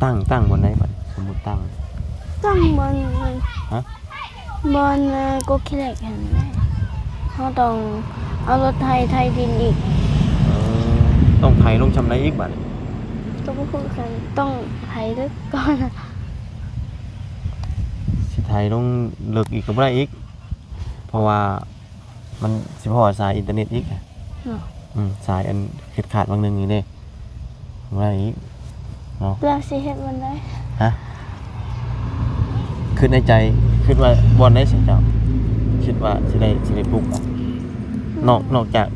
ຕັ້ງ ຕັ້ງບ່ອນໃດບັດ ສົມມຸດຕັ້ງ? ຕັ້ງບ່ອນ ຮະ? ບ່ອນ ເອີ ກົກຂີ້ເຫຼັກຫັ້ນແຫຼະ. ເຮົາຕ້ອງເອົາລົດໄຖ ໄຖດິນອີກ. ເອີ ຕ້ອງໄຖລົງຊ່ຳໃດອີກບັດ? ກໍບໍ່ຮູ້ຄືກັນ ຕ້ອງໄຖເລິກກ່ອນ. ຊິໄຖລົງເລິກອີກກໍບໍ່ໄດ້ອີກ ເພາະວ່າ ມັນຊິພໍ້ສາຍອິນເຕີເນັດອີກ ເນາະ. ອືມ ສາຍອັນຂາດໆ ຫວ່າງໜຶ່ງນີ້ເດ້ ບໍ່ໄດ້ອີກເນາະ. ແລ້ວຊິເຮັດບ່ອນໃດ? ຮະ? ຄິດໃນໃຈ ຄິດວ່າບ່ອນໃດຊັ້ນເຈົ້າ? ຄິດວ່າຊິໄດ້ ຊິໄດ້ປຸກ ອືມ ນອກ ນອກຈາກ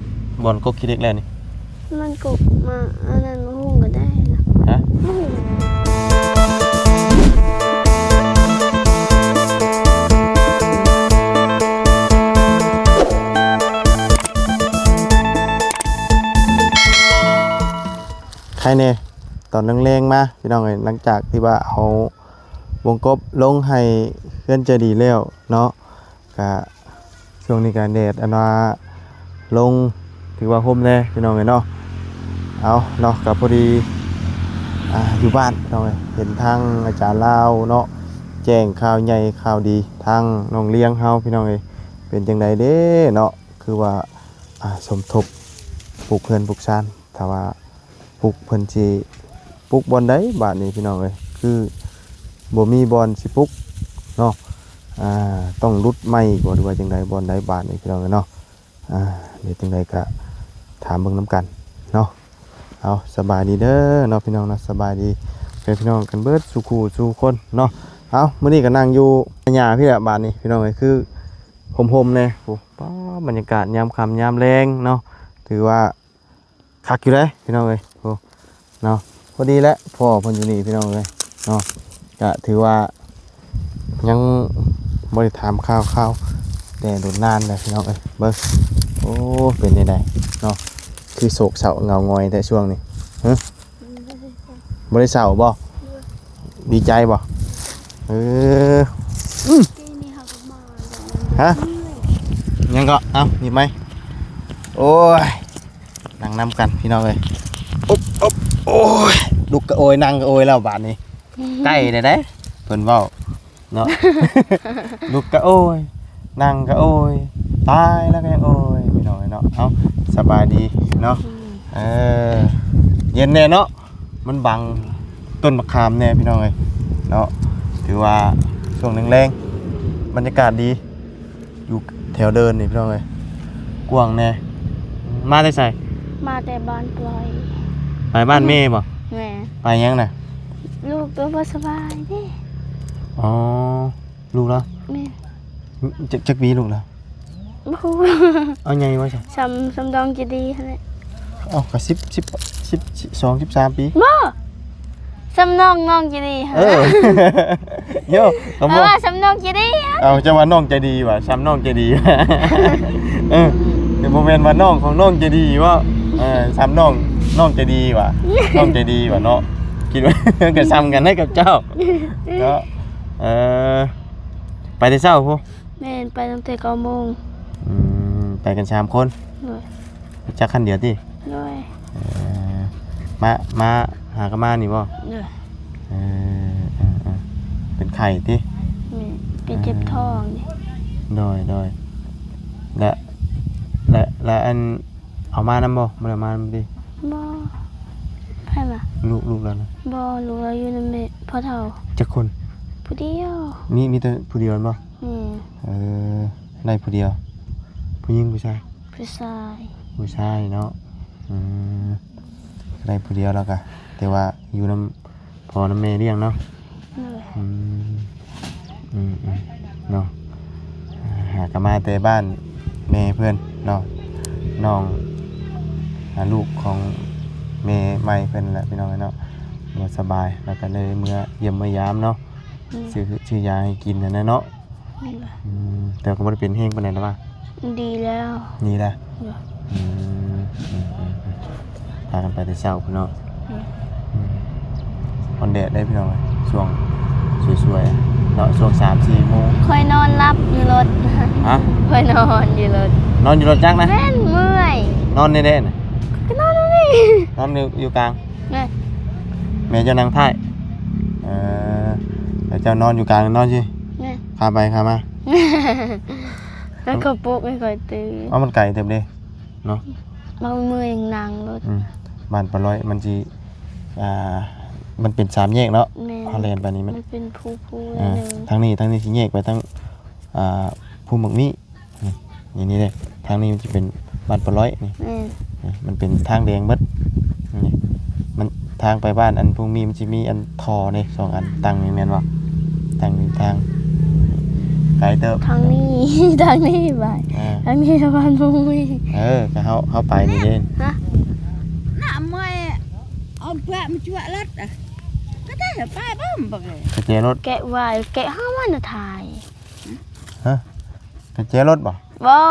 ບ່ອນກົກຂີ້ເຫຼັກແລ້ວນີ້? ມັນກໍມາອັນນັ້ນ ມາຫຸ່ງກໍໄດ້ນະ. ຮະ? ມາຫຸ່ງ. ໃຄແດ່ ຕອນແລງໆ ມາ ພີ່ນ້ອງເອີຍ, ຫຼັງຈາກທີ່ວ່າເອົາວົງກົບລົງໃຫ້ເຮືອນໃຈດີແລ້ວເນາະ. ກະຊ່ວງນີ້ກະແດດອັນວ່າລົງ ຖືວ່າຮົ່ມແດ່ພີ່ນ້ອງເອີຍເນາະ. ເອົາເນາະ ກະພໍດີ ອ່າ ຢູ່ບ້ານພີ່ນ້ອງເອີຍ ເຫັນທາງອາຈານລາວເນາະ ແຈ້ງຂ່າວໃຫຍ່ຂ່າວດີ ທາງນ້ອງລ້ຽງເຮົາພີ່ນ້ອງເອີຍ. ເປັນຈັ່ງໃດເດ້ເນາະ ຄືວ່າ ອ່າ ສົມທົບ ປຸກເຮືອນປຸກຊານ ຖ້າວ່າ ປຸກ ເພິ່ນຊິປຸກບ່ອນໃດບາດນີ້ພີ່ນ້ອງເອີຍ? ຄືບໍ່ມີບ່ອນຊິປຸກເນາະ. ອ່າ ຕ້ອງຫຼຸດໃໝ່ບໍ່ ຫຼືວ່າຈັ່ງໃດ ບ່ອນໃດບາດນີ້ພີ່ນ້ອງເອີຍເນາະ. ອ່າ ເຮັດຈັ່ງໃດກະຖາມເບິ່ງນຳກັນເນາະ. ເອົາ ສະບາຍດີເດີເນາະພີ່ນ້ອງເນາະ, ສະບາຍດີເພື່ອນພີ່ນ້ອງກັນເບິດສູ່ຄູ່ສູ່ຄົນເນາະ. ເອົາ ມື້ນີ້ກະນັ່ງຢູ່ພະຍາພີ້ແຫຼະບາດນີ້ພີ່ນ້ອງເອີຍ, ຄືຮົ່ມໆ ແດ່. ໂອ້ ປ້າ ບັນຍາກາດຍາມຄ່ຳຍາມແລງເນາະ ຖືວ່າ ຄັກຢູ່ເດ້ພີ່ນ້ອງເອີຍ. ໂອ້ ເນາະ ພໍດີແຫຼະ ພໍ່ເພິ່ນຢູ່ນີ້ພີ່ນ້ອງເອີຍເນາະ. ກະຖືວ່າຍັງບໍ່ໄດ້ຖາມຂ່າວຄາວແຕ່ດົນນານແລ້ວພີ່ນ້ອງເອີຍ. ເບິ່ງ ໂອ້ ເປັນແນວໃດເນາະ ຄືໂສກເສົ້າເຫງົາຫງອຍແທ້ຊ່ວງນີ້? ຮະ ບໍ່ໄດ້ເສົ້າບໍ່? ດີໃຈບໍ່? ເອີ ອືມ ຮະ ຫຍັງເກາະ? ເອົ້າ ຫຍິບໄມ້. ໂອ້ຍ ນັ່ງນຳກັນພີ່ນ້ອງເອີຍ. ອົບ ອົບ ໂອ້ຍ ລຸກກະໂອຍ ນັ່ງກະໂອຍແລ້ວບາດນີ້. ໃກ້ແລ້ວເດ້ ເພິ່ນເວົ້າເນາະ. ລຸກກະໂອຍ ນັ່ງກະໂອຍ ຕາຍແລ້ວກະຍັງໂອຍ ພີ່ນ້ອງເອີຍເນາະ. ເອົ້າ ສະບາຍດີເນາະ. ເອີ ເຢັນແດ່ເນາະ ມັນບັງຕົ້ນມະຂາມແດ່ພີ່ນ້ອງເອີຍເນາະ. ຖືວ່າຊ່ວງແລງໆ ບັນຍາກາດດີ. ຢູ່ແຖວເດີ່ນນີ້ພີ່ນ້ອງເອີຍ ກວ້າງແດ່. ມາແຕ່ໃສ? ມາແຕ່ບ້ານປອຍ. ໄປບ້ານແມ່ບໍ່? ແມ່ນ. ໄປຫຍັງນະ? ລູກກໍບໍ່ສະບາຍເດ້. ອໍ ລູກລາວ? ແມ່ນ. ຈັກ ຈັກປີລູກລາວ? ບໍ່ຮູ້. ເອົາ ໃຫຍ່ບໍ່ຊະ? ສ່ຳ ສ່ຳນ້ອງເຈດີຫັ້ນແຫຼະ. ເອົ້າ ກະສິບ ສິບ ສິບສອງ ສິບສາມປີ. ບໍ່ ສ່ຳນ້ອງ ນ້ອງໃຈດີ. ເອີ ໂຍ ເຂົາບອກວ່າສ່ຳນ້ອງໃຈດີ. ເອົ້າ ເຈົ້າວ່ານ້ອງໃຈດີຫວາ ສ່ຳນ້ອງໃຈດີ. ເອີ ແຕ່ບໍ່ແມ່ນວ່ານ້ອງຂອງນ້ອງໃຈດີເວົ້າ. ເອີ ສ່ຳນ້ອງ ນ້ອງໃຈດີຫວາ ນ້ອງໃຈດີຫວາເນາະ. ຄິດວ່າກະສ່ຳກັນໃຫ້ກັບເຈົ້າເນາະ. ເອີ ໄປແຕ່ເຊົ້າພຸ້ນ. ແມ່ນ ໄປຕັ້ງແຕ່ເກົ້າໂມງ. ອືມ ໄປກັນສາມຄົນ. ໂດຍ. ຈັກຄັນດຽວຕິ? ໂດຍ. ເອີ ມາ ມາຫາກະມານີ້ບໍ່? ໂດຍ. ເອີ ເອີ ເປັນໄຂ້ຕິ? ແມ່ນ ເປັນເຈັບທ້ອງ. ໂດຍ ໂດຍ. ແລະ ແລະ ແລະ ອັນ ເອົາມານຳບໍ່? ບໍ່ໄດ້ເອົາມານຳຕິ? ບໍ່. ໃຜມາ? ລູກ ລູກລາວນະ? ບໍ່ ລູກລາວຢູ່ນຳແມ່ ພໍ່ເຖົ້າ. ຈັກຄົນ? ຜູ້ດຽວ. ມີ ມີແຕ່ຜູ້ດຽວແມ່ນບໍ່? ແມ່ນ. ເອີ ໄດ້ຜູ້ດຽວ. ຜູ້ຍິງຜູ້ຊາຍ? ຜູ້ຊາຍ. ຜູ້ຊາຍເນາະ. ອືມ ໄດ້ຜູ້ດຽວແລ້ວກະ ແຕ່ວ່າຢູ່ນຳພໍ່ນຳແມ່ລ້ຽງເນາະ. ໂດຍ. ອືມ ອືມ ອືມ ເນາະ. ຫາກະມາແຕ່ບ້ານແມ່ເພິ່ນເນາະ ນ້ອງ ອາ ລູກຂອງແມ່ໃໝ່ເພິ່ນແຫຼະ ພີ່ນ້ອງເອີຍເນາະ. ບໍ່ສະບາຍ ແລ້ວກະເລີຍເມືອຢ້ຽມເມືອຢາມເນາະ. ອືມ ຊື້ ຊື້ຢາໃຫ້ກິນຫັ້ນນະເນາະ. ອືມ ອືມ ແຕ່ກໍບໍ່ໄດ້ເປັນແຮງປານໃດແລ້ວວ່າ? ດີແລ້ວ. ດີແລ້ວ? ໂດຍ. ອືມ ອືມ ອືມ ອືມ ພາກັນໄປແຕ່ເຊົ້າພຸ້ນເນາະ. ໂດຍ. ອືມ ຮ້ອນແດດເດ້ພີ່ນ້ອງເອີຍ ຊ່ວງສວຍໆ ເນາະ ຊ່ວງສາມສີ່ໂມງ. ຂ້ອຍນອນຫຼັບຢູ່ລົດ. ຮະ? ຂ້ອຍນອນຢູ່ລົດ. ນອນຢູ່ລົດຈັກນະ? ແມ່ນ ເມື່ອຍ. ນອນໃນໃດນະ? ກໍນອນຢູ່ນີ້. ນອນຢູ່ ຢູ່ກາງ? ແມ່ນ. ແມ່ເຈົ້ານັ່ງທ້າຍ? ເຈົ້ານອນຢູ່ກາງນອນຊິ ແມ່ນ ຄາໄປຄາມາ ແລ້ວກໍປຸກໃຫ້ຂ້ອຍຕື່ນ. ເອົາ ມັນໄກເຕີບເດ້ເນາະ ບາງມື້ຍັງນັ່ງລົດ. ອືມ ບ້ານປາລ້ອຍມັນຊິ ອ່າ ມັນເປັນສາມແຍກເນາະ. ແມ່ນ ເຮົາແລ່ນໄປນີ້ມັນ ມັນເປັນພູໆ ອ່າ ໜຶ່ງ ທາງນີ້ ທາງນີ້ຊິແຍກໄປທາງ ອ່າ ພູໝາກມີ້. ນີ້ ນີ້ເດ້ ທາງນີ້ມັນຈະເປັນບ້ານປາລ້ອຍນີ້. ແມ່ນ ນີ້ມັນເປັນທາງແດງເບິດນີ້. ມັນທາງໄປບ້ານອັນພູມີ້ ມັນຈະມີອັນທໍ່ເດ້ ສອງອັນຕັ້ງນີ້ແມ່ນບໍ່? ຕັ້ງຢູ່ທາງໄກເຕີບ ທາງນີ້ ທາງນີ້ບາດ ອ່າ ທາງນີ້ບ້ານພູມີ້. ເອີ ກໍເຮົາ ເຮົາໄປນີ້ເດ້. ຮະ ນ້ຳເມື່ອຍ ເອົາເພື່ອມາຈວດລົດ ກໍໄດ້ໄປບໍ່? ກະແຈລົດ ແກະໄວ້ ແກະຫາມັນຖ່າຍ. ຮະ ກະແຈລົດບໍ່? ບໍ່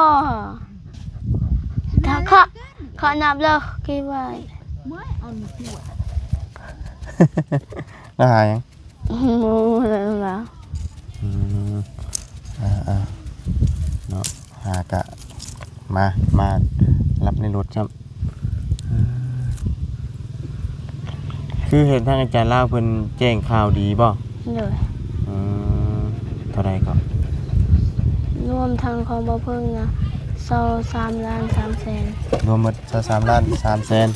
ຖ້າເຄາະ ເຄາະນັບແລ້ວຄິດວ່າ ແລ້ວຫາຫຍັງ? ບໍ່ຮູ້ແລ້ວ. ອືມ ອ່າໆ ເນາະ ຫາກະ ມາ ມາລັບໃນລົດຊ້ຳ. ຄືເຫັນທາງອາຈານລາວເພິ່ນແຈ້ງຂ່າວດີບໍ່? ໂດຍ. ອືມ ເທົ່າໃດກໍ? ລວມທັງຂອງບໍ່ເພິ່ງນະ ຊາວສາມລ້ານສາມແສນ. ລວມໝົດຊາວສາມລ້ານສາມແສນ.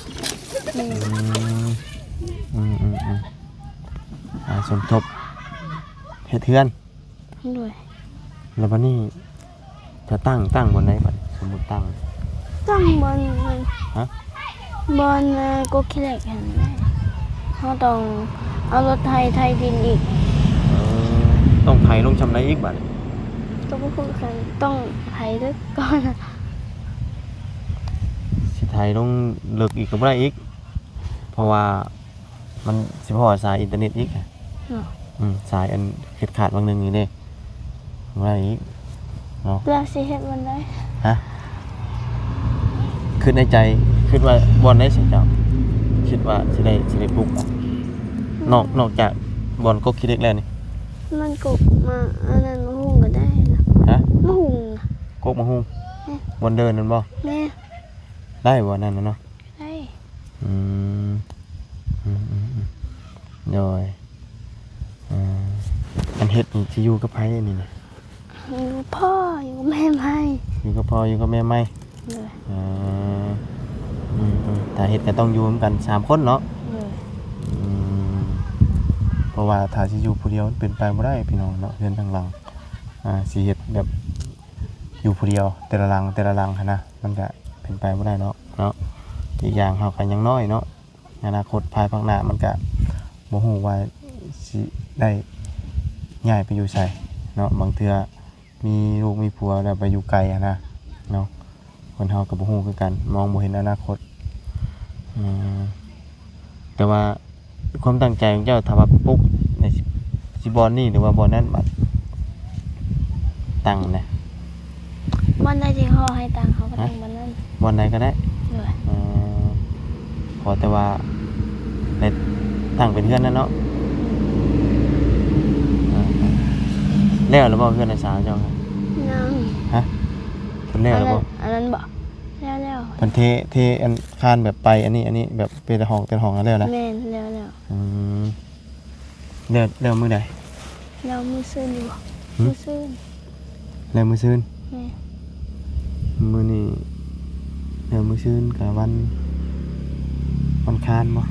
ອືມ ອືມ ອືມ ອືມ ອ່າ ສົມທົບເຮັດເຮືອນ. ໂດຍ. ແລ້ວບັດນີ້ຈະຕັ້ງ ຕັ້ງບ່ອນໃດບັດນີ້? ສົມມຸດຕັ້ງ ຕັ້ງບ່ອນ ຮະ? ບ່ອນ ເອີ ກົກຂີ້ເຫຼັກຫັ້ນແຫຼະ. ເຮົາຕ້ອງເອົາລົດໄຖ ໄຖດິນອີກ. ເອີ ຕ້ອງໄຖລົງຊ່ຳໃດອີກບັດນີ້? ຕ້ອງ ຕ້ອງໄຖເລິກກ່ອນ. ຊິໄຖລົງເລິກອີກກໍບໍ່ໄດ້ອີກ ເພາະວ່າ ມັນຊິພໍ້ສາຍອິນເຕີເນັດອີກ. ເນາະ. ອືມ ສາຍອັນເຮັດຂາດຫວ່າງໜຶ່ງນີ້ເດ້ ວ່າອີກເນາະ. ແລ້ວຊິເຮັດບ່ອນໃດ? ຮະ? ຄິດໃນໃຈ ຄິດວ່າບ່ອນໃດຊັ້ນເຈົ້າ? ຄິດວ່າຊິໄດ້ ຊິໄດ້ປຸກ ອືມ ນອກ ນອກຈາກບ່ອນກົກຂີ້ເຫຼັກແລ້ວນີ້ ມັນກົກມາ ອັນນັ້ນ ມະຫຸ່ງກໍໄດ້ນະ. ຮະ? ມະຫຸ່ງ ກົກມະຫຸ່ງ. ແມ່ນ. ບ່ອນເດີນນັ້ນບໍ່? ແມ່ນ. ໄດ້ບໍ່ ອັນນັ້ນນະເນາະ? ໄດ້. ອືມ ອືມ ອືມ ອືມ ໂດຍ. ອ່າ ອັນເຮັດນີ້ຊິຢູ່ກັບໃຜອັນນີ້ນະ? ຢູ່ພໍ່ ຢູ່ກັບແມ່ໃໝ່. ຢູ່ກັບພໍ່ ຢູ່ກັບແມ່ໃໝ່. ໂດຍ. ອ່າ ອືມ ອືມ ຖ້າເຮັດກໍຕ້ອງຢູ່ນຳກັນສາມຄົນເນາະ? ໂດຍ. ອືມ ເພາະວ່າຖ້າຊິຢູ່ຜູ້ດຽວມັນເປັນໄປບໍ່ໄດ້ພີ່ນ້ອງເນາະ ເຮືອນທັງຫຼັງ ອ່າ ຊິເຮັດແບບ ຢູ່ຜູ້ດຽວແຕ່ລະຫຼັງ ແຕ່ລະຫຼັງຫັ້ນນະ ມັນກະເປັນໄປບໍ່ໄດ້ດອກເນາະ. ອີກຢ່າງເຮົາກະຍັງນ້ອຍເນາະ ອະນາຄົດພາຍພາກໜ້າມັນກະບໍ່ຮູ້ວ່າຊິໄດ້ຍ້າຍໄປຢູ່ໃສເນາະ. ບາງເທື່ອມີລູກມີຜົວແລ້ວໄປຢູ່ໄກຫັ້ນນະເນາະ ຄົນເຮົາກະບໍ່ຮູ້ຄືກັນ ມອງບໍ່ເຫັນອະນາຄົດ. ອືມ ແຕ່ວ່າ ຄວາມຕັ້ງໃຈຂອງເຈົ້າ ຖ້າວ່າປຸກໃນ ຊິ ຊິບ່ອນນີ້ ຫຼືວ່າບ່ອນນັ້ນ ບັດຕັ້ງນະ? ບ່ອນໃດທີ່ເຂົາໃຫ້ຕັ້ງ ເຮົາກໍຕັ້ງບ່ອນນັ້ນ. ບ່ອນໃດກໍໄດ້? ໂດຍ. ເອີ ຂໍແຕ່ວ່າໄດ້ຕັ້ງເປັນເຮືອນນັ້ນເນາະ. ເອີ ແລ້ວລະບໍ່ເຮືອນນ້າສາວເຈົ້າ? ຍັງ. ຮະ? ເພິ່ນແລ້ວລະບໍ່? ອັນນັ້ນ ອັນນັ້ນບໍ່? ແລ້ວໆ. ເພິ່ນເທ ເທອັນຄານແບບໄປອັນນີ້ ອັນນີ້ແບບເປັນຫ້ອງ ເປັນຫ້ອງແລ້ວນະ? ແມ່ນ ແລ້ວໆ. ອືມ ແລ້ວ ແລ້ວມື້ໃດ? ແລ້ວມື້ຊືນຢູ່. ຫຶ? ມື້ຊືນ. ແລ້ວມື້ຊືນ? ແມ່ນ. ມື້ນີ້ ແລ້ວມື້ຊືນກະວັນ ວັນຄານບໍ່?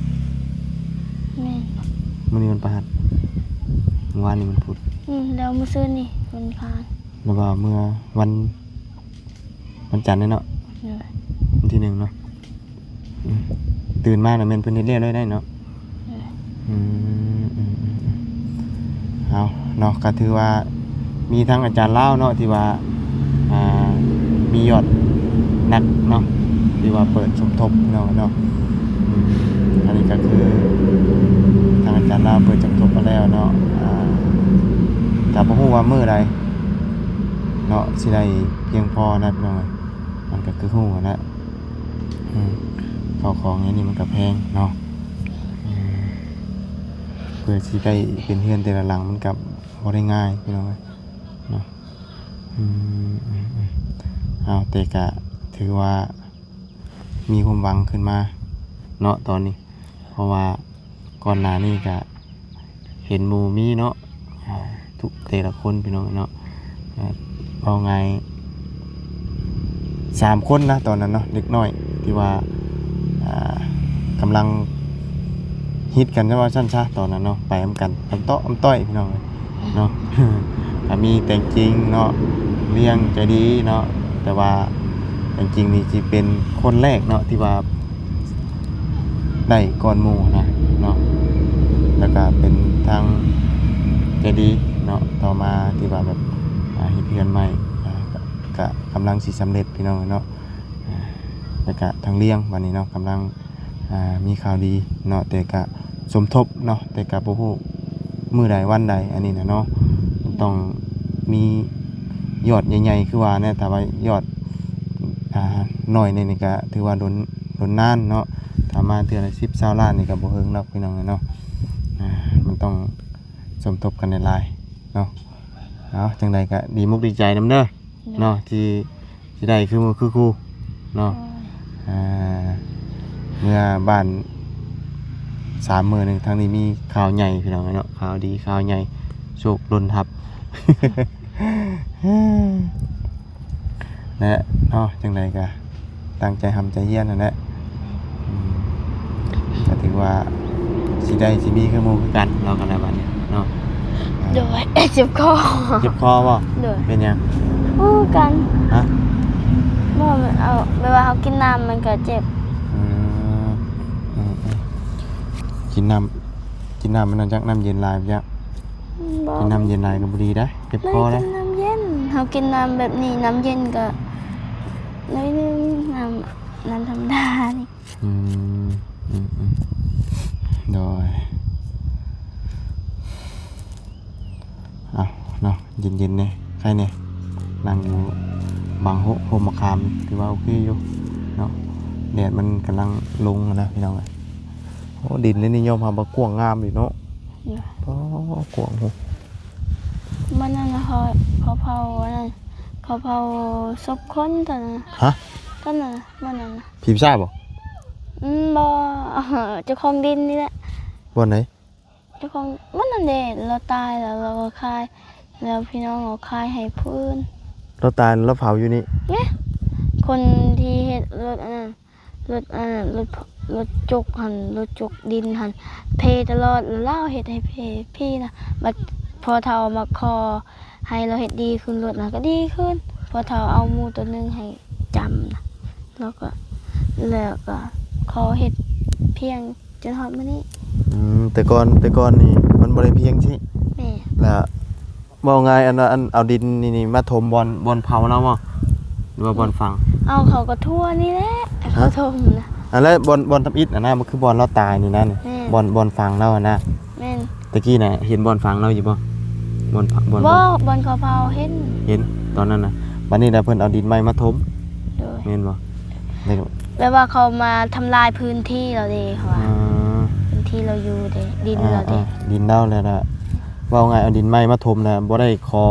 ແມ່ນ. ມື້ນີ້ວັນພະຫັດ ມື້ວານນີ້ວັນພຸດ. ອືມ ແລ້ວມື້ຊືນນີ້ວັນຄານ. ແລ້ວກໍເມື່ອວັນ ວັນຈັນເດ້ເນາະ. ໂດຍ. ວັນທີໜຶ່ງເນາະ. ອືມ ຕື່ນມາແລ້ວແມ່ນເພິ່ນເຮັດແລ້ວເລີຍໄດ້ເນາະ. ໂດຍ. ອືມ ເອົາເນາະ ກໍຖືວ່າມີທັງອາຈານລາວເນາະ ທີ່ວ່າ ອ່າ ມີຍອດນັກເນາະ ທີ່ວ່າເປີດສົມທົບເນາະ ເນາະ. ອືມ ອັນນີ້ກໍຄືທາງອາຈານລາວເປີດສົມທົບມາແລ້ວເນາະ. ອ່າ ກໍບໍ່ຮູ້ວ່າມື້ໃດ ເນາະ ຊິໄດ້ພຽງພໍນະ ພີ່ນ້ອງເອີຍ. ມັນກໍຄືຮູ້ຫັ້ນແຫຼະ ອືມ ເຂົ້າຂອງໃນນີ້ມັນກໍແພງເນາະ. ອືມ ເພື່ອຊິໄດ້ເປັນເຮືອນແຕ່ລະຫຼັງມັນກໍບໍ່ໄດ້ງ່າຍ ພີ່ນ້ອງເອີຍເນາະ. ອືມ ອືມ ອືມ ເອົາ ແຕ່ກໍຖືວ່າ ມີຄວາມຫວັງຂຶ້ນມາເນາະຕອນນີ້ ເພາະວ່າກ່ອນໜ້ານີ້ກະເຫັນໝູ່ມີເນາະ ອ່າ ທຸກແຕ່ລະຄົນພີ່ນ້ອງເນາະ. ອ່າ ເວົ້າງ່າຍ ສາມຄົນນະຕອນນັ້ນເນາະ ເດັກນ້ອຍທີ່ວ່າ ອ່າ ກຳລັງຮິດກັນ ຈະວ່າຊັ້ນຊະ ຕອນນັ້ນເນາະ ໄປນຳກັນ ອຳເຕາະອຳຕ້ອຍພີ່ນ້ອງເອີຍເນາະ. ກໍມີແຕງຈິງເນາະ ລ້ຽງໃຈດີເນາະ ແຕ່ວ່າແຕງຈິງນີ້ຊິເປັນຄົນແລກເນາະ ທີ່ວ່າ ໄດ້ກ່ອນໝູ່ນະເນາະ ແລ້ວກະເປັນທາງໃຈດີເນາະ ຕໍ່ມາທີ່ວ່າແບບ ອ່າ ເຮັດເຮືອນໃໝ່ ອ່າ ກະ ກະກຳລັງຊິສຳເລັດພີ່ນ້ອງເນາະ. ອ່າ ແລ້ວກະທາງລ້ຽງບັດນີ້ເນາະ ກຳລັງ ອ່າ ມີຂ່າວດີເນາະ ແຕ່ກະສົມທົບເນາະ ແຕ່ກະບໍ່ຮູ້ມື້ໃດວັນໃດ ອັນນີ້ນະເນາະ ມັນຕ້ອງມີຍອດໃຫຍ່ໆ ຄືວ່າແນະ ຖ້າວ່າຍອດ ອ່າ ໜ້ອຍແດ່ນີ້ກະຖືວ່າດົນ ດົນນານເນາະ ຖ້າມາເທື່ອລະສິບ ຊາວລ້ານນີ້ກໍບໍ່ເຫິງດອກພີ່ນ້ອງເອີຍເນາະ. ອ່າ ມັນຕ້ອງສົມທົບກັນຫຼາຍໆເນາະ. ເອົາ ຈັ່ງໃດກໍດີມຸກດີໃຈນຳເດີ ໂດຍ ເນາະ ທີ່ ຊິໄດ້ຄືໝູ່ຄືຄູ່ເນາະ. ໂດຍ ອ່າ ເມືອບ້ານສາມມື້ນີ້ ທາງນີ້ມີຂ່າວໃຫຍ່ພີ່ນ້ອງເນາະ ຂ່າວດີຂ່າວໃຫຍ່ ໂຊກຫຼົ່ນທັບ ແລະເນາະ ຈັ່ງໃດກະຕັ້ງໃຈຮ່ຳໃຈຮຽນຫັ້ນແຫຼະ. ອືມ ກະຖືວ່າຊິໄດ້ຊິມີຄືໝູ່ຄືກັນເນາະ ກັນແລ້ວບັດນີ້ເນາະ. ໂດຍ ເຈັບຄໍ ເຈັບຄໍບໍ່? ໂດຍ ເປັນຫຍັງ? ບໍ່ຮູ້ຄືກັນ. ຮະ? ບໍ່ ເອົາ ແບບວ່າເຮົາກິນນ້ຳມັນກະເຈັບ. ອືມ ອືມ ອືມ ກິນນ້ຳ ກິນນ້ຳມັນນະຈັກ ນ້ຳເຢັນຫຼາຍບໍ່ຈັກ. ບໍ່ ກິນນ້ຳເຢັນຫຼາຍກໍບໍ່ດີເດ້ ເຈັບຄໍເດ້. ກິນນ້ຳເຢັນ ເຮົາກິນນ້ຳແບບນີ້ ນ້ຳເຢັນກໍໜ້ອຍໜຶ່ງ ນ້ຳ ນ້ຳທຳມະດານີ້. ອືມ ອືມ ອືມ ໂດຍ ເອົາເນາະ ເຢັນໆ ແດ່ ໄຄແດ່ ນັ່ງຢູ່ບັງຮົ່ມໝາກຂາມ ຖືວ່າໂອເຄຢູ່ເນາະ. ແດດມັນກຳລັງລົງນະພີ່ນ້ອງເອີຍ. ໂອ້ ດິນໃນນີ້ຍອມຮັບວ່າກວ້າງງາມຢູ່ເນາະ. ໂດຍ ອໍ ກວ້າງໂພດ. ມັນນັ້ນນະ ເຂົາ ເຂົາເຜົາອັນນັ້ນ ເຂົາເຜົາສົບຄົນຕອນນັ້ນ. ຮະ? ຕອນນັ້ນນະ ມື້ນັ້ນນະ. ຜີປີຊາດບໍ່? ອືມ ບໍ່ ເຈົ້າຂອງດິນນີ້ແຫຼະ. ບ່ອນໃດ? ເຈົ້າຂອງ ມື້ນັ້ນເດ ລາວຕາຍແລ້ວ ລາວກໍຂາຍ ແລ້ວພີ່ນ້ອງເອົາຂາຍໃຫ້ຜູ້ອື່ນ. ລາວຕາຍແລ້ວເຜົາຢູ່ນີ້? ແມ່ນ ຄົນທີ່ເຮັດລົດອັນນັ້ນ ລົດ ອັນນັ້ນ ລົດ ລົດຈົກຫັ້ນ ລົດຈົກດິນຫັ້ນ ເພຕະຫຼອດ ແລ້ວລາວເຮັດໃຫ້ເພພີ້ນະ. ບັດພໍ່ເຖົ້າມາຂໍໃຫ້ລາວເຮັດດີຂຶ້ນ ລົດນະກໍດີຂຶ້ນ. ພໍ່ເຖົ້າເອົາໝູໂຕໜຶ່ງໃຫ້ຈຳນະ ແລ້ວກໍ ແລ້ວກໍຂໍເຮັດພຽງຈົນຮອດມື້ນີ້. ອືມ ແຕ່ກ່ອນ ແຕ່ກ່ອນນີ້ມັນບໍ່ໄດ້ພຽງຊີ້. ແມ່ນ ລະ ເວົ້າງ່າຍ ອັນວ່າ ອັນເອົາດິນນີ້ ນີ້ມາຖົມບ່ອນ ບ່ອນເຜົາລາວບໍ່ ຫຼືວ່າບ່ອນຝັງ? ເອົາ ເຂົາກໍທົ່ວນີ້ແຫຼະ. ຮະ? ເຂົາຖົມນະ. ອັນ ແລ້ວບ່ອນ ບ່ອນທຳອິດຫັ້ນນະ ມັນຄືບ່ອນລາວຕາຍນີ້ນະ. ແມ່ນ ບ່ອນ ບ່ອນຝັງລາວຫັ້ນນະ. ແມ່ນ ຕະກີ້ນະ ເຫັນບ່ອນຝັງລາວຢູ່ບໍ່? ບ່ອນ ບ່ອນ ບໍ່ ບ່ອນເຂົາເຜົາເຫັນ ເຫັນຕອນນັ້ນນະ. ບັດນີ້ລະເພິ່ນເອົາດິນໃໝ່ມາຖົມ. ໂດຍ ແມ່ນບໍ່? ແບບວ່າເຂົາມາທຳລາຍພື້ນທີ່ລາວເດ້ ເຂົາວ່າ. ອືມ ພື້ນທີ່ລາວຢູ່ເດ້ ດິນລາວເດ້. ອ່າ ອ່າ ດິນລາວແລ້ວລະ ເວົ້າງ່າຍ ເອົາດິນໃໝ່ມາຖົມນະ ບໍ່ໄດ້ຂໍ.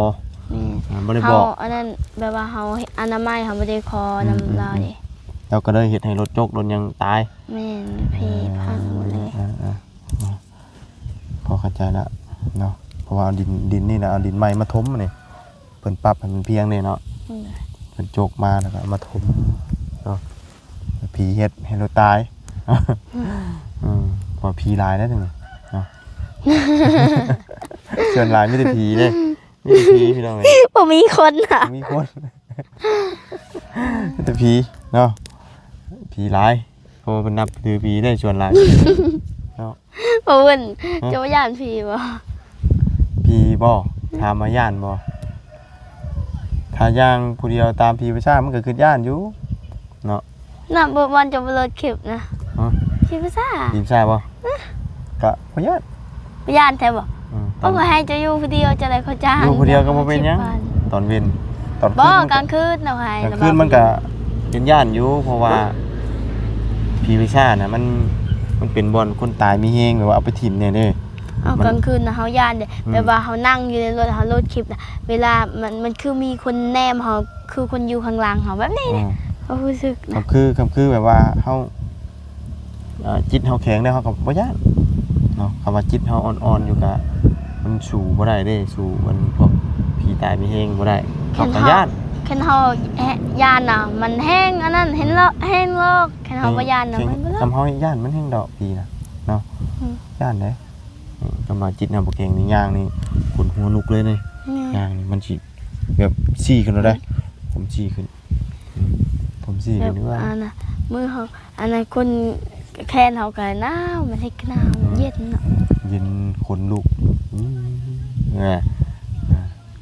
ແມ່ນ ອ່າ ບໍ່ໄດ້ບອກ. ເຮົາອັນນັ້ນ ແບບວ່າເຮົາອະນາໄມ ເຮົາບໍ່ໄດ້ຂໍນຳ ອືມ ລາວເດ້. ລາວກໍເລີຍເຮັດໃຫ້ລົດຈົກລົດຫຍັງຕາຍ. ແມ່ນ ເພພັງໝົດເລີຍ. ອ່າ ອ່າ ພໍເຂົ້າໃຈລະເນາະ ເພາະວ່າເອົາດິນ ດິນນີ້ນະ ເອົາດິນໃໝ່ມາຖົມນີ້ ເພິ່ນປັບໃຫ້ມັນພຽງເດ້ເນາະ. ອືມ ເພິ່ນຈົກມາແລ້ວກໍເອົາມາຖົມເນາະ ຜີເຮັດໃຫ້ລາວຕາຍ. ອືມ ອືມ ເພາະຜີຫຼາຍເດ້ນີ້ເນາະ ສ່ວນຫຼາຍມີແຕ່ຜີເດ້. ມີແຕ່ຜີພີ່ນ້ອງເອີຍ ບໍ່ມີຄົນນະ ບໍ່ມີຄົນ ມີແຕ່ຜີເນາະ ຜີຫຼາຍ ເພາະວ່າເພິ່ນນັບຖືຜີໄດ້ສ່ວນຫຼາຍເນາະ. ບໍ່ເພິ່ນ ຮະ? ເຈົ້າຢ້ານຜີບໍ່? ຜີບໍ່? ຖາມວ່າຢ້ານບໍ່? ຖ້າຍ່າງຜູ້ດຽວຕາມຜີໄປຊ້າ ມັນກໍຄິດຢ້ານຢູ່ເນາະ. ນະ ເບິ່ງວັນຈະບໍ່ເລີດຄລິບນະ. ຮະ? ຄລິບຊ້າ ຄລິບຊ້າບໍ່? ກະບໍ່ຢ້ານ ບໍ່ຢ້ານແທ້ບໍ່? ອືມ ເອົາ ກໍໃຫ້ເຈົ້າຢູ່ຜູ້ດຽວ ເຈົ້າໄດ້ເຂົ້າໃຈ ຢູ່ຜູ້ດຽວກໍບໍ່ເປັນຫຍັງ. ຕອນເວັນ ຕອນຄືນ ບໍ່ ມັນກະ ກາງຄືນເນາະ ໃຫ້ ກາງຄືນມັນກະເປັນຢ້ານຢູ່ ເພາະວ່າຜີປີຊາດນະ ມັນ ມັນເປັນບ່ອນຄົນຕາຍມີແຮງ ແບບວ່າເອົາໄປຖິ້ມແດ່ເດ້. ເອົາ ມັນ ກາງຄືນນະ ເຮົາຢ້ານເດ້ ອືມ ແບບວ່າເຮົານັ່ງຢູ່ໃນລົດ ເຮົາໂຫຼດຄລິບນະ ເວລາມັນ ມັນຄືມີຄົນແນມເຮົາ ຄືຄົນຢູ່ຂ້າງຫຼັງເຮົາແບບນີ້ເດ້. ອືມ ເຮົາຮູ້ສຶກນະ ກໍຄື ກໍຄືແບບວ່າເຮົາ ເອີ ຈິດເຮົາແຂງແລ້ວ ເຮົາກໍບໍ່ຢ້ານເນາະ. ຄຳວ່າຈິດເຮົາອ່ອນໆຢູ່ ກໍ ມັນສູ້ບໍ່ໄດ້ເດ້ ສູ້ມັນພວກຜີຕາຍມີແຮງບໍ່ໄດ້ ເຮົາກໍຢ້ານ. ຄັນເຮົາ ເຮົາຢ້ານນະ ມັນແຮງອັນນັ້ນ ແຮງຫຼອກ ແຮງຫຼອກ ຄັນເຮົາບໍ່ຢ້ານນະ ເຮົງ ມັນບໍ່ຫຼອກ. ຄັນເຮົາຢ້ານມັນແຮງດອກ ຜີນະເນາະ. ອືມ ຢ້ານເດ້. ອືມ ຄັນວ່າຈິດເຮົາບໍ່ແຂງນີ້ ຍ່າງນີ້ ຂົນຫົວລຸກເລີຍນີ້. ແມ່ນ ຍ່າງນີ້ມັນຊິແບບຊີ້ຂຶ້ນໂລດໄດ໋. ອືມ ຜົມຊີ້ຂຶ້ນ. ອືມ ຜົມຊີ້ຂຶ້ນ ແບບວ່າ ອັນນະ ມືເຮົາ ອັນນັ້ນຄົນແຂນເຮົາກໍໜາວ ມັນເຮັດໜາວ ອືມ ເຢັນເນາະ ເຢັນຂົນລຸກ. ອືມ ເອີ ເອີ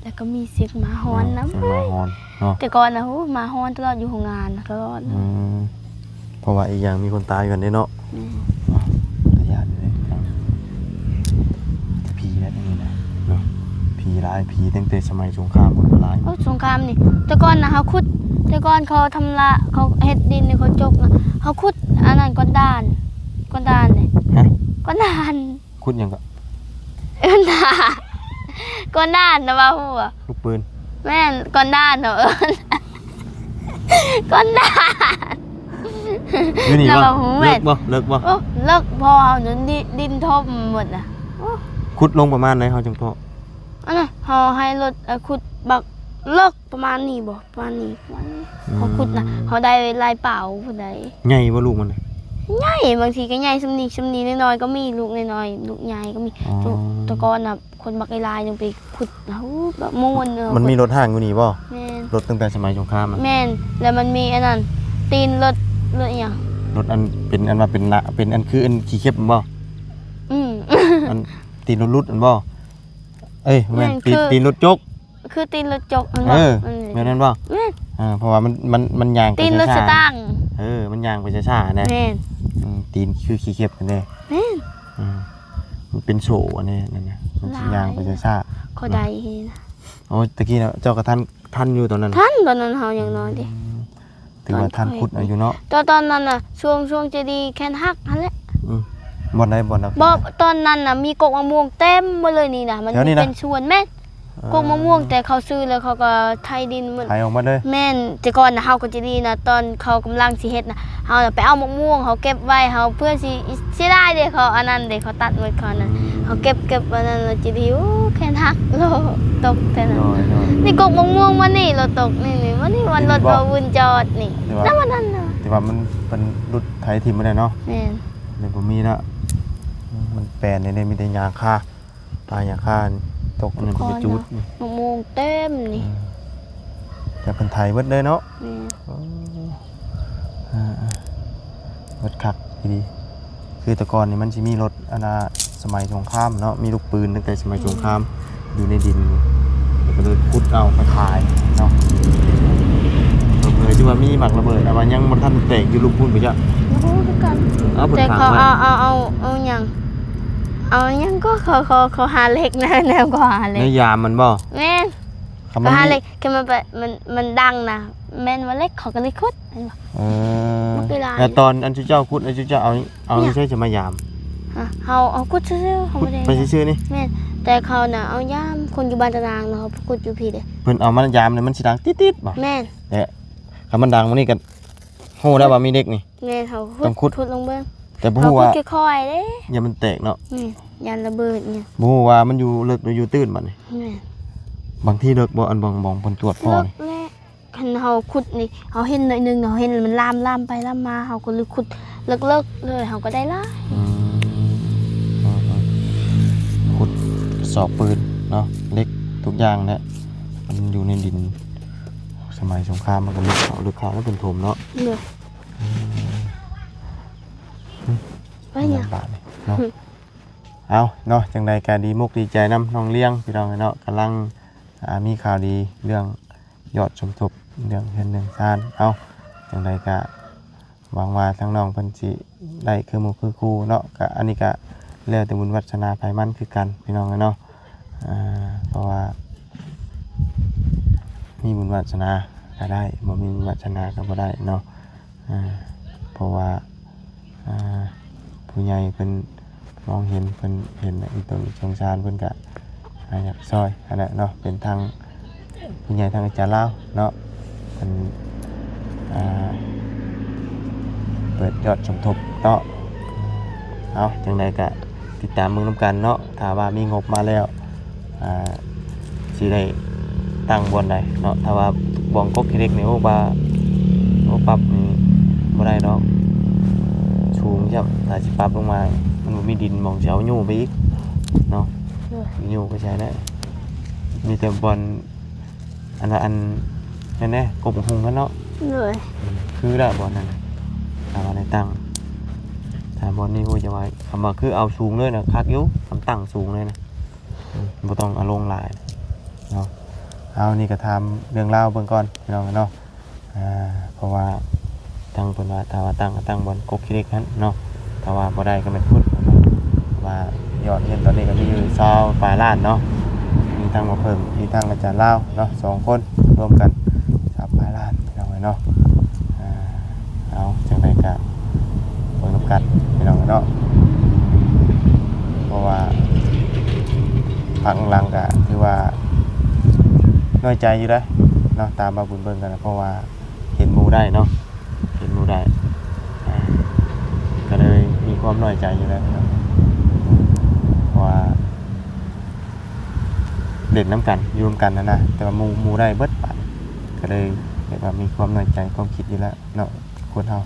ແລ້ວກໍມີສຽງໝາຫອນນຳ. ເອີ ສຽງໝາຫອນເນາະ. ແຕ່ກ່ອນນະ ໂຫ ໝາຫອນຕະຫຼອດ ຢູ່ໂຮງງານຕະຫຼອດ. ອືມ ເພາະວ່າອີກຢ່າງມີຄົນຕາຍຢູ່ຫັ້ນເດ້ເນາະ. ແມ່ນ ຕາຢ້ານຢູ່ເດ້ ຜີແບບນີ້ນະເນາະ. ຜີຫຼາຍ ຜີຕັ້ງແຕ່ສະໄໝສົງຄາມພຸ້ນກໍຫຼາຍ. ໂອ້ ສົງຄາມນີ້ ແຕ່ກ່ອນນະເຮົາຂຸດ ແຕ່ກ່ອນເຂົາທຳລະ ເຂົາເຮັດດິນນີ້ ເຂົາຈົກນະ ເຮົາຂຸດອັນນັ້ນ ກອນດານ ກອນດານເດ້. ຮະ? ກອນດານ. ຂຸດຫຍັງກໍ? ກອນດານນະ ວ່າຮູ້ບໍ່? ລູກປືນ. ແມ່ນ ກອນດານເນາະ ເອີ້ນ ກອນດານ. ຢູ່ນີ້ບໍ່? ເລິກບໍ່? ເລິກບໍ່? ໂອ້ ເລິກ ເພາະເຮົານັ້ນດິນ ດິນຖົມໝົດນະ. ໂອ້ ຂຸດລົງປະມານໃດເຮົາຈຶ່ງພໍ້? ອັນນັ້ນ ເຮົາໃຫ້ລົດ ເອີ ຂຸດບັກເລິກ ປະມານນີ້ບໍ່? ປະມານນີ້ ປະມານນີ້. ອືມ ເຮົາຂຸດນະ ເຮົາໄດ້ຫຼາຍເປົາພຸ້ນໃດ໋. ໃຫຍ່ບໍ່ລູກມັນນະ? ໃຫຍ່ ບາງທີກໍໃຫຍ່ສ່ຳນີ້ ສ່ຳນີ້ ນ້ອຍໆກໍມີ ລູກນ້ອຍໆ ລູກໃຫຍ່ກໍມີ. ອໍ ແຕ່ ແຕ່ກ່ອນນະ ຄົນບັກຫຼາຍໆ ຍັງໄປຂຸດນະ ໂອ້ ແບບມ່ວນເນາະ. ມັນມີລົດຫ້າງຢູ່ນີ້ບໍ່? ແມ່ນ ລົດຕັ້ງແຕ່ສະໄໝສົງຄາມນະ. ແມ່ນ ແລ້ວມັນມີອັນນັ້ນ ຕີນລົດ ລົດອີ່ຫຍັງ ລົດອັນເປັນ ອັນວ່າເປັນນະ ເປັນອັນຄືອັນຂີ້ເຂັບຫັ້ນບໍ່? ອືມ ອັນຕີນລົດຫຼຸດຫັ້ນບໍ່? ເອີຍ ບໍ່ແມ່ນ ແມ່ນ ຕີນ ຄື ຕີນລົດຈົກ ຄືຕີນລົດຈົກຫັ້ນບໍ່? ເອີ ແມ່ນນັ້ນບໍ່? ແມ່ນ ເອີ ເພາະວ່າມັນ ມັນ ມັນຍ່າງໄປຊ້າໆ ຕີນລົດສະຕາງ. ເອີ ມັນຍ່າງໄປຊ້າໆນະ. ແມ່ນ ອືມ ຕີນຄືຂີ້ເຂັບຫັ້ນເດ້. ແມ່ນ ອືມ ມັນເປັນໂສ້ອັນນີ້ ນັ້ນນະ ມັນຊິຍ່າງໄປຊ້າໆ. ເຂົາໄດ້ນະ. ໂອ້ ຕະກີ້ນະ ເຈົ້າກໍທັນ ທັນຢູ່ຕອນນັ້ນ? ທັນ ຕອນນັ້ນເຮົາຍັງນ້ອຍເດ້. ອືມ ຖືວ່າທັນຂຸດເອົາຢູ່ເນາະ. ຕອນ ຕອນນັ້ນນະ ຊ່ວງ ຊ່ວງເຈດີແຂນຫັກຫັ້ນແຫຼະ. ອືມ ບ່ອນໃດ? ບ່ອນໃດ? ບໍ່ ຕອນນັ້ນນະ ມີກົກມະມ່ວງເຕັມໝົດເລີຍນີ້ນະ ມັນເປັນສວນ. ແມ່ນ ເອີ ກົກມະມ່ວງ ແຕ່ເຂົາຊື້ແລ້ວເຂົາກໍໄຖດິນໝົດ ໄຖອອກໝົດເລີຍ. ແມ່ນ ແຕ່ກ່ອນນະ ເຮົາກໍຈະດີນະ ຕອນເຂົາກຳລັງຊິເຮັດນະ ເຮົານະໄປເອົາມະມ່ວງ ເຮົາເກັບໄວ້ ເຮົາເພື່ອຊິ ເສຍດາຍເດ້ ເຂົາອັນນັ້ນເດ້ ເຂົາຕັດໝົດ ເຂົານັ້ນ. ອືມ ເຮົາເກັບ ເກັບອັນນັ້ນແລ້ວຈະດີ ໂອ້ ແຂນຫັກ ໂລ ຕົກແທ້ນະ. ໂດຍ ໂດຍ ນີ້ກົກມະມ່ວງມານີ້ ໂລ ຕົກນີ້ ນີ້ ມານີ້ ວັນລົດ ນີ້ບໍ່? ບໍ່ວຸນຈອດນີ້ ແຕ່ວ່າ ນຳອັນນັ້ນນະ ແຕ່ວ່າມັນ ເພິ່ນຫຼຸດໄຖຖິ້ມໄປແລ້ວເນາະ. ແມ່ນ ເລີຍບໍ່ມີລະ ມັນແປນນີ້ ມີແຕ່ຫຍ້າຄາ ປ່າຫຍ້າຄາຕົກ ອັນນັ້ນໄປຈູດ ມະມ່ວງເຕັມນີ້. ອືມ ແຕ່ເພິ່ນໄຖເບິດເລີຍເນາະ. ແມ່ນ ເອີ ເອີ ເອີ ເບິດຄັກອີ່ຫຼີ. ຄືແຕ່ກ່ອນນີ້ມັນຊິມີລົດ ອັນນ່າ ສະໄໝສົງຄາມເນາະ ມີລູກປືນຕັ້ງແຕ່ສະໄໝສົງຄາມ ອືມ ຢູ່ໃນດິນ ແລ້ວກໍເລີຍຂຸດເອົາໄປຂາຍເນາະ. ເຜີໆຊິວ່າມີໝາກລະເບີດ ແຕ່ວ່າຍັງບໍ່ທັນແຕກຢູ່ລຸ່ມພຸ້ນໄປຈ້ະ. ບໍ່ຮູ້ຄືກັນ ເອົາ ແຕ່ເຂົາເອົາ ເອົາ ເອົາ ເອົາຫຍັງ ເອົາຫຍັງກໍ ເຂົາ ເຂົາ ເຂົາຫາເຫຼັກນະ ແນວກໍຫາເຫຼັກ ໃນຢາມມັນບໍ່? ແມ່ນ ເຂົາຫາເຫຼັກ ຄືມັນໄປ ມັນ ມັນດັງນະ ແມ່ນວ່າເຫຼັກ ເຂົາກໍເລີຍຂຸດ ເຫັນບໍ່? ເອີ ບັກຫຼາຍ ແລ້ວຕອນອັນເຈົ້າຂຸດ ອັນເຈົ້າເອົາ ເອົາໃສຈະມາຢາມ? ຮະ ເຮົາເອົາຂຸດຊື່ໆ ເຮົາບໍ່ໄດ້ ໄປຊື່ໆນີ້. ແມ່ນ ແຕ່ເຂົານະເອົາຢາມ ຄົນຢູ່ບ້ານຕານາງນະ ເຂົາຂຸດຢູ່ພີ້ເດ້ ເພິ່ນເອົາມາຢາມນີ້ ມັນຊິດັງຕິດໆບໍ່? ແມ່ນ ແລະ ຄັນມັນດັງໝົດນີ້ກໍຮູ້ແລ້ວວ່າມີເຫຼັກນີ້. ແມ່ນ ເຮົາຂຸດ ຕ້ອງຂຸດ ຂຸດລົງເບິ່ງ ແຕ່ບໍ່ຮູ້ວ່າ ເຮົາຂຸດຄ່ອຍໆເດ້ ຢ້ານມັນແຕກເນາະ. ແມ່ນ ຢ້ານລະເບີດຫຍັງ ບໍ່ຮູ້ວ່າມັນຢູ່ເລິກ ຫຼື ຢູ່ຕື້ນບັດນີ້. ແມ່ນ ບາງທີເລິກບໍ່ ອັນບ່ອນ ບ່ອນເພິ່ນຕວດພໍ້ນີ້? ເລິກແຫຼະ. ຄັນເຮົາຂຸດນີ້ ເຮົາເຫັນໜ້ອຍໜຶ່ງ ເຮົາເຫັນມັນລາມ ລາມໄປລາມມາ ເຮົາກໍເລີຍຂຸດເລິກໆເລີຍ ເຮົາກໍໄດ້ຫຼາຍ. ອືມ ອືມ ອືມ ຂຸດສອກປືນເນາະ ເຫຼັກທຸກຢ່າງແຫຼະ ມັນຢູ່ໃນດິນ. ສະໄໝສົງຄາມມັນກໍເລິກເຂົ້າ ເລິກເຂົ້າ ແລ້ວເປັນຖົມເນາະ. ໂດຍ ອືມ ອືມ ໄປຫຍັງບາດນີ້ເນາະ. ເອົາເນາະ ຈັ່ງໃດກໍດີມົກດີໃຈນຳນ້ອງລຽງ ພີ່ນ້ອງເນາະ ກຳລັງ ອ່າ ມີຂ່າວດີເລື່ອງ ຍອດສົມທົບເລື່ອງເຮືອນເລື່ອງຊານ. ເອົາ ຈັ່ງໃດກະຫວັງວ່າທາງນ້ອງເພິ່ນຊິໄດ້ຄືໝູ່ຄືຄູ່ເນາະ. ກະອັນນີ້ກະແລ້ວແຕ່ບຸນວາດສະໜາໃຜມັນຄືກັນ ພີ່ນ້ອງເອີຍເນາະ. ເອີ ເພາະວ່າມີບຸນວາດສະໜາກະໄດ້ ບໍ່ມີບຸນວາດສະໜາກະບໍ່ໄດ້ເນາະ. ເອີ ເພາະວ່າ ອ່າ ຜູ້ໃຫຍ່ເພິ່ນມອງເຫັນ ເພິ່ນເຫັນແລ້ວເພິ່ນສົງສານ ເພິ່ນກະ ອ່າ ຢາກຊ່ອຍຫັ້ນແຫຼະເນາະ. ເປັນທາງຜູ້ໃຫຍ່ທາງອາຈານລາວເນາະ ເພິ່ນ ອ່າ ເປີດຍອດສົມທົບເນາະ. ເອົາ ຈັ່ງໃດກະຕິດຕາມເບິ່ງນຳກັນເນາະ ຖ້າວ່າມີງົບມາແລ້ວ ອ່າ ຊິໄດ້ຕັ້ງບ່ອນໃດເນາະ. ຖ້າວ່າບ່ອນກົກຂີ້ເຫຼັກນີ້ ໂອ້ ວ່າ ໂອ້ ປັບນີ້ບໍ່ໄດ້ດອກ ສູງຈ້ຳ. ຖ້າຊິປັບລົງມາ ມັນບໍ່ມີດິນໝ່ອງຊິເອົາຍູ້ໄປອີກເນາະ. ໂດຍ ຍູ້ໄປໃສໄດ້ ມີແຕ່ບ່ອນ ອັນວ່າອັນນັ້ນແຫຼະ ກົກບັກຫຸ່ງຫັ້ນເນາະ. ໂດຍ ອືມ ຄືລະບ່ອນນັ້ນ ຖ້າວ່າໄດ້ຕັ້ງ ຖ້າບ່ອນນີ້ ໂອ້ຍ ຈະວ່າ ຄຳວ່າຄືເອົາສູງເລີຍນະ ຄັກຢູ່ ຄຳຕັ້ງສູງເລີຍນະ ອືມ ບໍ່ຕ້ອງເອົາລົງຫຼາຍເນາະ. ເອົາ ນີ້ກໍຖາມເລື່ອງລາວເບິ່ງກ່ອນ ພີ່ນ້ອງເນາະ. ອ່າ ເພາະວ່າທາງເພິ່ນວ່າ ຖ້າວ່າຕັ້ງກໍຕັ້ງບ່ອນກົກຂີ້ເຫຼັກຫັ້ນເນາະ. ຖ້າວ່າບໍ່ໄດ້ກໍແມ່ນພຸ້ນ ວ່າຍອດເງິນຕອນນີ້ກໍມີຢູ່ຊາວປາຍລ້ານເນາະ. ມີທັງໝໍເຜິ້ງ ມີທັງອາຈານລາວເນາະ ສອງຄົນລວມກັນຊາວປາຍລ້ານ ພີ່ນ້ອງເອີຍເນາະ. ອ່າ ເອົາ ຈັ່ງໃດກໍເບິ່ງນຳກັນ ພີ່ນ້ອງເນາະ. ເພາະວ່າພັກຫຼັງກໍຖືວ່ານ້ອຍໃຈຢູ່ເດ້ເນາະ ຕາມບ່າວບຸນເບິ່ງກັນນະ ເພາະວ່າ ເຫັນໝູ່ໄດ້ເນາະ ເຫັນໝູ່ໄດ້ ອ່າ ກໍເລີຍມີຄວາມນ້ອຍໃຈຢູ່ແລ້ວເນາະ ເພາະວ່າເຫຼັ້ນນຳກັນ ຢູ່ນຳກັນຫັ້ນນະ ແຕ່ວ່າໝູ່ ໝູ່ໄດ້ເບິດບາດ ກໍເລີຍແບບວ່າມີຄວາມນ້ອຍໃຈ ຄວາມຄິດຢູ່ແລ້ວເນາະ ຄົນເຮົາ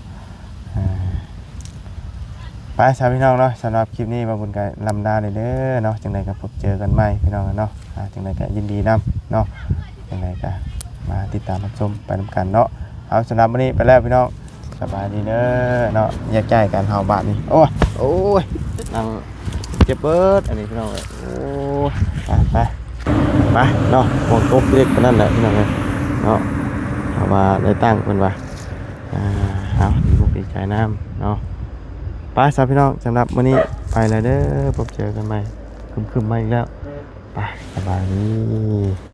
ອ່າ ໄປຊະພີ່ນ້ອງເນາະ. ສຳລັບຄລິບນີ້ບ່າວບຸນກໍລ່ຳລາເດີເນາະ. ຈັ່ງໃດກໍພົບເຈີກັນໃໝ່ພີ່ນ້ອງເນາະ. ອ່າ ຈັ່ງໃດກໍຍິນດີນຳເນາະ. ຈັ່ງໃດກໍມາຕິດຕາມຮັບຊົມໄປນຳກັນເນາະ. ເອົາ ສຳລັບມື້ນີ້ໄປແລ້ວພີ່ນ້ອງ ສະບາຍດີເດີເນາະ. ແຍກຍ້າຍກັນເຮົາບາດນີ້ ໂອ້ຍ ໂອ້ຍ ນັ່ງເຈັບເບິດອັນນີ້ພີ່ນ້ອງເອີຍ. ໂອ້ຍ ໄປ ໄປ ໄປເນາະ. ໝ່ອງກົກເຫຼັກປານນັ້ນແຫຼະພີ່ນ້ອງເອີຍເນາະ. ຖ້າວ່າໄດ້ຕັ້ງເພິ່ນວ່າ ອ່າ ເອົາ ດີອົກດີໃຈນຳເນາະ. ໄປຊະພີ່ນ້ອງ ສຳລັບມື້ນີ້ໄປແລ້ວເດີ ພົບເຈີກັນໃໝ່. ຄຶ້ມໆມາອີກແລ້ວ ໄປ ສະບາຍດີ.